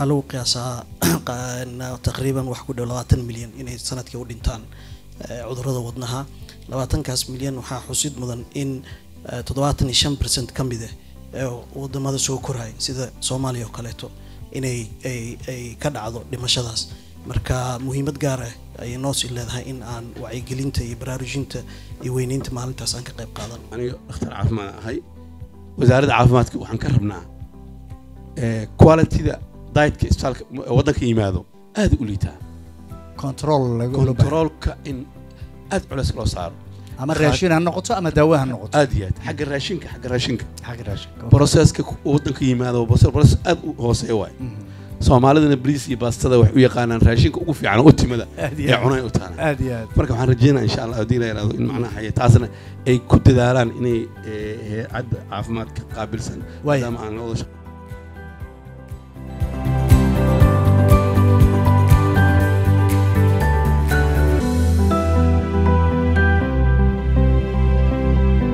Waxaa lagu qiyaasaa taqriiban wax ku dhow 20 milyan inay sanadkii u dhintaan cudurrada wadnaha. 20-kaas milyan waxaa xusid mudan in 75% ka mid ah ee wadamada soo koraya, sida Soomaaliya oo kaleeto, inay ay ka dhacdo dhimashadaas. Marka muhiimad gaar ah ayay noo sii leedahay in aan wacyigelinta iyo baraarujinta iyo weyneynta maalintaas aan ka qayb qaadan. Aniga dhakhtar caafimaad ahay. Wasaaradda caafimaadka waxaan ka rabnaa quality-da dietka isbitaalka waddanka yimaado aad u liitaa. Control laga loo baahan. Controlka in aad culeys loo saaro. Ama raashin ha noqoto ama daawo ha noqoto. Aad iyo aad, xagga raashinka, xagga raashinka. Xagga raashinka. Processka waddanka yimaado process aad u hooseeya waay. Soomaalidana bariis iyo baastada waxay u yaqaanaan raashinka ugu fiican oo timada Aad iyo ee aad. Cunay u taana. Aad iyo aad. Marka waxaan rajeynaya, insha Allah, haddii la yidhahdo, in macnaha taasna ay ku dadaalaan inay hay'adda caafimaadka qaabilsan Waaya. maadaama aan la wada